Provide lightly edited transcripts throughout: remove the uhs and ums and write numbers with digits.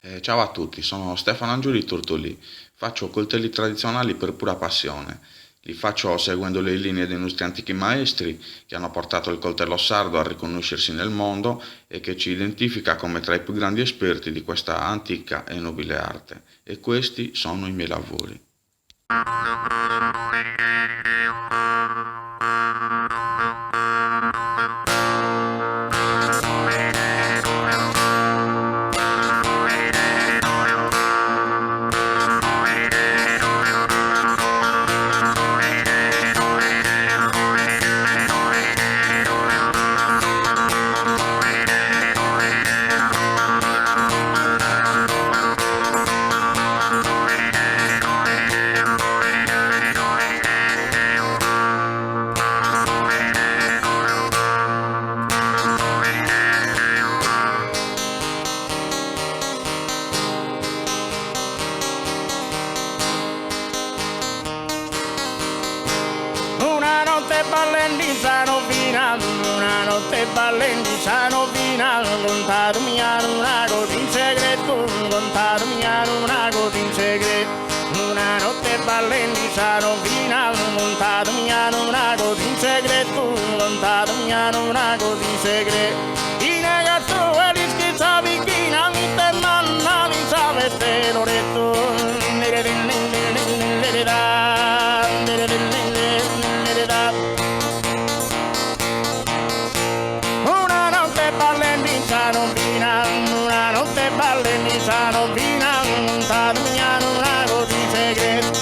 Eh, ciao a tutti, sono Stefano Angioi di Tortolì. Faccio coltelli tradizionali per pura passione. Li faccio seguendo le linee dei nostri antichi maestri che hanno portato il coltello sardo a riconoscersi nel mondo e che ci identifica come tra i più grandi esperti di questa antica e nobile arte. E questi sono i miei lavori. Una notte ballendi in sa novina, una notte ballendi in sa novina, contadu mi at una cosa in segretu, contadu mi at una cosa in segretu. Una notte ballendi in sa novina, contadu mi at una cosa in segretu, contadu mi at una cosa in segretu. In gattu e l'ischit sa bighina, ite manna in sa festa 'e Loretu. Una notte ballendi in sa novina, una notte ballendi in sa novina, contadu mi an una cosa in segretu,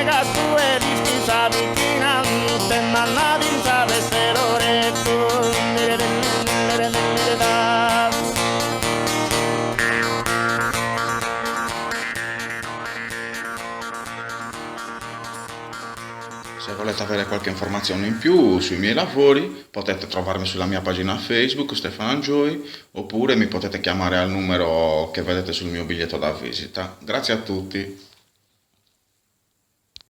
ca tue l'ischis sa bighina, ite manna in sa festa 'e Loretu. Se volete avere qualche informazione in più sui miei lavori potete trovarmi sulla mia pagina Facebook Stefano Angioi oppure mi potete chiamare al numero che vedete sul mio biglietto da visita. Grazie a tutti.